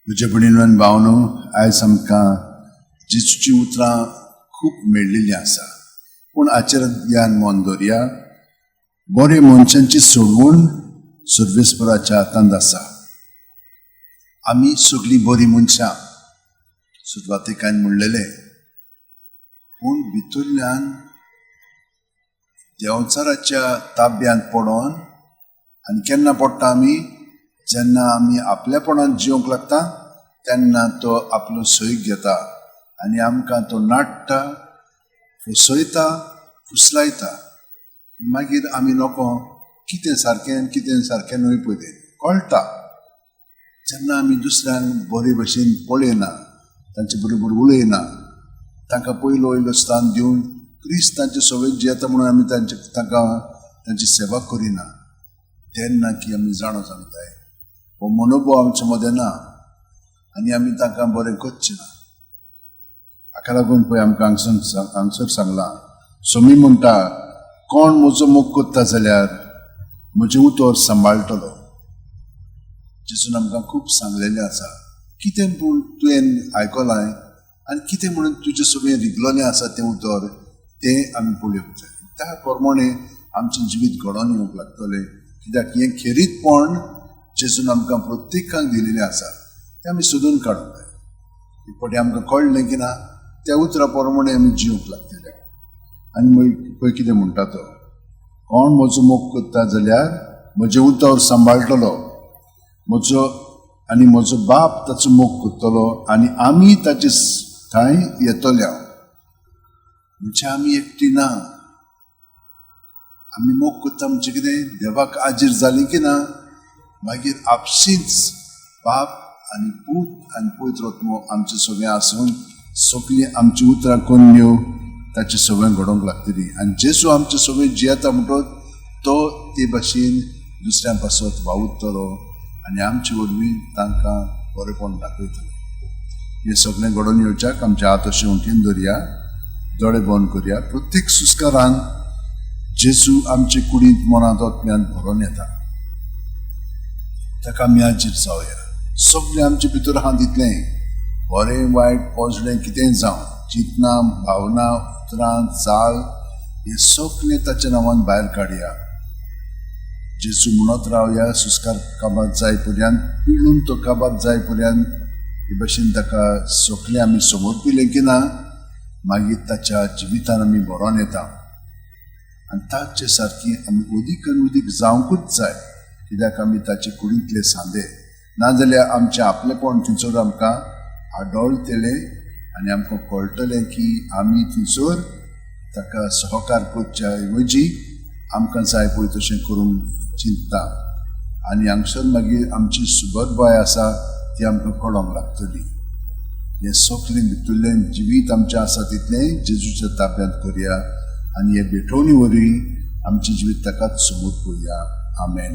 म्हज्या भयणीन भावनो, आयज आमकां जेजूची उतरां खूब मेळिल्लीं आसा, पूण हाचेर ध्यान मन दवरया. बरे मनशांची सोडवण सर्वेस्पराच्या हातांत आसा. आमी सगळीं बरीं मनशां, सुरवातेक हांवें म्हणलेलें, पूण भितरल्यान देंवचाराच्या ताब्यांत पडोन, आनी केन्ना पडटा आमी? जेन्ना आमी आपलेपणान जिवंक लागता तेन्ना तो आपलो सय घेता आनी आमकां तो नाडटा, फसयता, फुसलायता. मागीर आमी नको कितें सारकें आनी कितें सारकें न्हय पळय तें कळटा. जेन्ना आमी दुसऱ्यांक बरे भशेन पळयना, तांचे बरोबर उलयना, तांकां पयलो वयलो स्थान दिवन क्रिस्त तांचे सवयेक जियेता म्हणून आमी तांचे तांकां तांची सेवा करिना, तेन्ना की आमी जाणो जावंक जाय हो मनोभाव आमचे मदें ना आनी आमी तांकां बरें करचें ना. हाका लागून पळय आमकां हांगसर हांगसर सांगलां, सोमी म्हणटा, कोण म्हजो मोग करता जाल्यार म्हजें उतर सांबाळटलो. जेजून आमकां खूब सांगलेलें आसा, कितें पूण तुवें आयकलां आनी कितें म्हणून तुजे सगळें रिगलेलें आसा तें उतर, तें आमी पळोवंक जाय. त्या प्रमाणे आमचें जिवीत घडोवन येवंक लागतलें, कित्याक हें खेरीतपण जेजून आमकां प्रत्येकाक दिलेलें आसा, तें आमी सोदून काडूंक जाय. एक फावटी आमकां कळ्ळें की ना, त्या उतरा प्रमाणे आमी जिवंक लागतले. आनी मागीर पळय कितें म्हणटा तो, कोण म्हजो मोग करता जाल्यार म्हजें उतर सांबाळटलो, म्हजो आनी म्हजो बाप ताचो मोग करतलो आनी आमी ताचे थंय येतले. म्हणजे आमी एकटी ना, आमी मोग करता म्हणजे कितें, देवाक आजीर जाली की ना मागीर आपशींच बाप आनी पूत आनी पवित्र आत्मो आमचे सगळें आसून सगळीं आमची उतरां करून ताची सगळें घडोवंक लागतली. आनी जेजू आमचे सगळें जियेता म्हणटच तो ते भाशेन दुसऱ्यां पासत वावुरतलो आनी आमचे वरवीं तांकां बरेपण दाखयतलो. हें सगळें घडोवन येवच्याक आमचे हात अशें उठीन दवरया, दोळे बंद करया. प्रत्येक सुस्कारान जेजू आमचे कुडींत, मनांत, आत्म्यांत भरोन येता, ताका आमी आजीर जावया. सगळें आमचे भितर आहा तितलें बरें वायट पोजडें कितेंय जावं, चिंतना, भावना, उतरां, चाल, हें सगळें ताच्या नांवान भायर काडया. जेजू म्हणत रावया, सुस्कार काबार जाय पर्यंत, पिळून तो काबार जाय पर्यंत. हे भशेन ताका सगळें आमी समर्पिलें की ना मागीर ताच्या जिवितान आमी भरोन येता आनी ताचे सारकी आमी अदीक आनी अदीक जावंकूच जाय, कित्याक आमी ताचे कुडींतले सांदे. नाजाल्यार आमचें आपलेपण थंयसर आमकां आडळटलें आनी आमकां कळटलें की आमी थंयसर ताका सहकार करच्या ऐवजी आमकां जाय पळय तशें करूंक चिंतता आनी हांगसर मागीर आमची सुबदबाय आसा ती आमकां कळोंक लागतली. हें सगळें भितरलें जिवीत आमचें आसा तितलें जेजूच्या ताब्यांत करया आनी हे भेटवणी वरवीं आमचें जिवीत ताकाच समर्पया. आमेन.